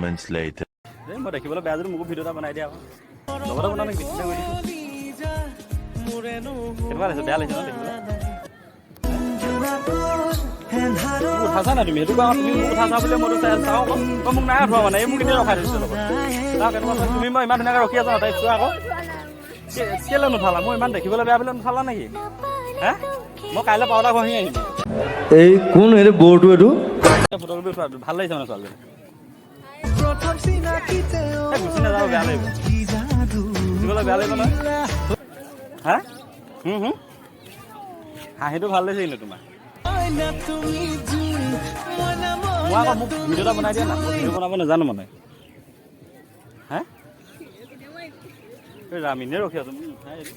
moments later. এই মই দেখিবলৈ বেয়া যদি মোকো ভিডিঅ' এটা বনাই দিয়া আকৌ। লগতে বনাম নেকি? পিছতে কৰি দিছোঁ। কেনেকুৱা লাগিছে? বেয়া লাগিছে ন দেখিবলৈ? মোক উঠাইছা নাই তুমি? সেইটো কোৱা আকৌ। তুমি মোক উঠাইছা বুলি মইতো চাই চাওঁ আকৌ। তই মোক নাই উঠোৱা মানে, এই মোক এনেই ৰখাই থৈছে লগত। চাওঁ কেনেকুৱা চাওঁ। তুমি মই ইমান ধুনীয়াকৈ ৰখি আছা, তাই চোৱা আকৌ। কেলৈ নুঠালা? মই ইমান দেখিবলৈ বেয়া বুলি নুঠালা নেকি? হে, মই কাইলৈ পাউডাৰ ঘঁহি আহিম। এই কোন এইটো বৰটো এইটো? ফটোকপি উঠোৱা ভাল লাগিছে মানে ছোৱালীজনী। এই গুচি নাযাব, বেয়া লাগিব। গুচি গ'লে বেয়া লাগিব নহয়। হা হুম হুম হাঁহিটো ভাল লাগিছে কিন্তু তোমাৰ। মই আকৌ মোক ভিডিঅ' এটা বনাই দিয়া না। মই ভিডিঅ' বনাব নাজানো মানে। হা, এই ৰাম, এনেই ৰখি আছোঁ। মোক নুঠাই এইটো।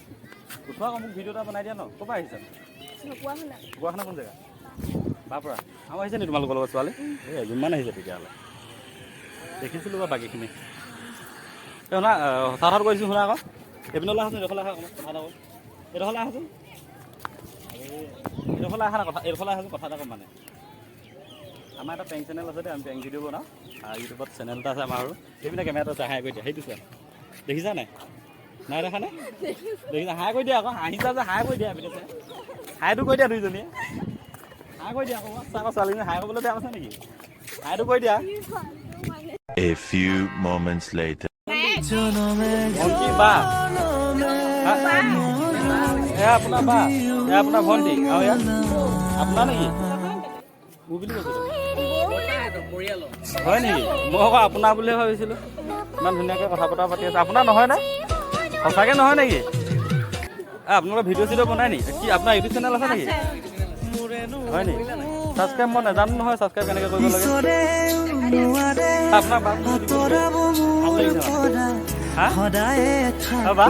উঠোৱা আকৌ, মোক ভিডিঅ' এটা বনাই দিয়া ন। ক'ৰ পৰা আহিছা? ঢকুৱাখানা। কোন জেগা? বাপৰা আৰু আহিছে নি তোমালোকৰ লগত ছোৱালী? এই এজনমান আহিছে তেতিয়াহ'লে। দেখিছিলোঁ বাৰু বাকীখিনি। এই শুনা, সঁচা কথাটো কৈছোঁ, শুনা আকৌ। এইপিনলৈ আহাচোন, এইডোখৰলৈ আহা অকণমান, কথা এটা কওঁ। এইডোখৰলৈ আহাচোন, এইডোখৰলৈ আহা না। কথা এইডোখৰলৈ আহাচোন, কথা এটা ক'ম। মানে আমাৰ এটা প্ৰেংক চেনেল আছে দেই, আমি প্ৰেংক ভিডিঅ' বনাওঁ। ইউটিউবত চেনেল এটা আছে আমাৰ। আৰু সেইপিনে কেমেৰাটো আছে, হাই কৰি দিয়া। সেইটো চোৱা, দেখিছা নাই? নাই দেখা নাই? দেখিছা? হাই কৰি দিয়া আকৌ। হাঁহিছা যে, হাই কৰি দিয়া। এইপিনে চাই হাইটো কৰি দিয়া। দুইজনীয়ে হাই কৰি দিয়া আকৌ। চা আকৌ, ছোৱালীজনী হাই কৰিবলৈ বেয়া পাইছা নেকি? হাইটো কৰি দিয়া। A few moments later. ভণ্টি বা হা? এয়া আপোনাৰ বা, এয়া আপোনাৰ ভণ্টি আৰু এয়া আপোনাৰ নেকি? মোৰ বুলি কৈছে দেখোন। হয় নেকি? মই আকৌ আপোনাৰ বুলিহে ভাবিছিলোঁ। ইমান ধুনীয়াকৈ কথা বতৰা পাতি আছে। আপোনাৰ নহয় নে? সঁচাকৈ নহয় নেকি? আপোনালোকৰ ভিডিঅ' চিডিঅ' বনাই নেকি? কি আপোনাৰ ইউটিউব চেনেল আছে নেকি? হয় নেকি? ছাবস্ক্ৰাইব মই নাজানো নহয়, ছাবস্ক্ৰাইব কেনেকৈ কৰিব লাগে। আপোনাৰ বাক ভাল লাগিছে মানে। হা, অ, বা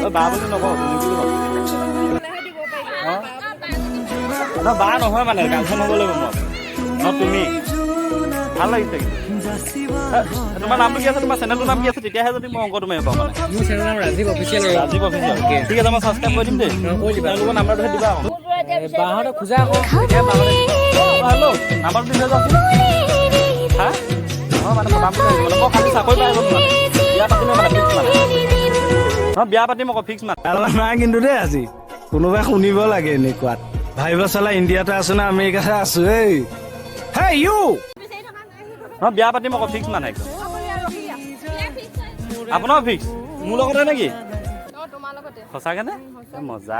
অ, বা বুলি নকওঁ, তুমি বুলি কওঁ। অ ন, বা নহয় মানে গাৰ্লফ্ৰেণ্ড হ'ব লাগিব মই ন। তুমি ভাল লাগিছে কিন্তু। তোমাৰ নামটো কি আছে? তোমাৰ চেনেলটোৰ নাম কি আছে? তেতিয়াহে যদি মই অংকটো মাৰিব পাৰোঁ মানে। মোৰ চেনেলৰ নাম ৰাজীৱ অফিচিয়েল। ৰাজীৱ অফিচিয়েল, ঠিক আছে। মই ছাবস্ক্ৰাইব কৰি দিম দেই। কৰি দিবা। তেওঁলোকৰ নাম্বাৰটোহে দিবা আকৌ। বাহঁতক খোজা আকৌ এতিয়া, বাহঁতে। হেল্ল', নাম্বাৰটো দি থৈ যাওকচোন। হা, নহয় মানে পতাম বুলি ভাবিছোঁ। মানে মই খালি চাকৰি পাই গ'লো, মানে বিয়া পাতিমে, মানে ফিক্স মানে। নহয়, বিয়া পাতিম আকৌ, ফিক্স মানে। নাই কিন্তু দেই, আজি কোনোবাই শুনিব লাগে এনেকুৱাত ভাবিব চালা ইণ্ডিয়াতে আছো নে আমেৰিকাতে আছো। এই হে ইউ। নহয়, বিয়া পাতিম আকৌ, ফিক্স মানে একদম। আপোনাৰো ফিক্স মোৰ লগতে নেকি? সঁচাকে নে? এ, মজা।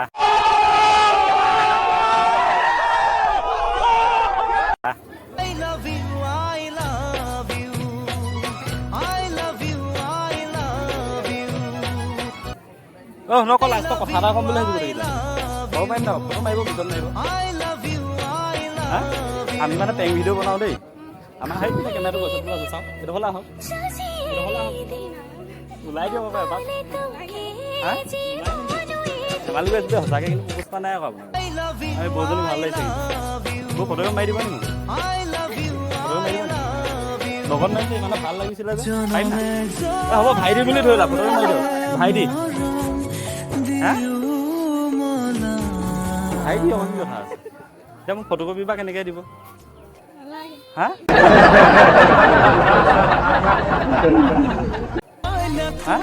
অ শুনক, লাষ্টত কথা এটা ক'ম বুলি ভাবিছোঁ। গোটেইকেইটা ক'ব পাৰিম ন? ফটো মাৰিব, পিছত মাৰিব। হা, আমি মানে প্ৰেংক ভিডিঅ' বনাওঁ দেই। আমাৰ সেইপিনে কেমেৰাটো গৈছে আছে, চাওক। এইডোখৰলৈ আহক, এইডোখৰলৈ আহক। ওলাই দিয়ক আকৌ এপাক। হা, ধেমালি কৰি আছোঁ দেই। সঁচাকৈ কিন্তু প্ৰপ'জ কৰা নাই আকৌ আপোনাক। আমি বৌজনী ভাল লাগিছে কিন্তু। মোক ফটো মাৰি দিব নি? মোক ফটো মাৰি দিব নি? লগত মাৰিছে, ইমানে ভাল লাগিছিলে যে পাৰিম নাই? এ, হ'ব, ভাইটি বুলি ধৰিলা, ফটো মাৰি দিয়ক ভাইটি। হা ভাইটি, আকৌ কি কথা আছে? এতিয়া মোক ফটোকপি বা কেনেকৈ দিব? হা হা,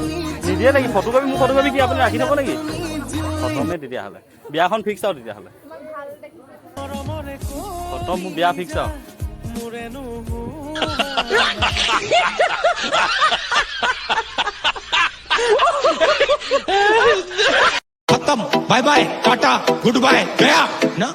নিদিয়ে নেকি ফটোকপি? মোৰ ফটোকপি কি আপুনি ৰাখি থ'ব নেকি? খতমেই তেতিয়াহ'লে, বিয়াখন ফিক্স আৰু তেতিয়াহ'লে। খতম, মোৰ বিয়া ফিক্স আৰু। खत्म, bye bye, tata, goodbye, गया ना।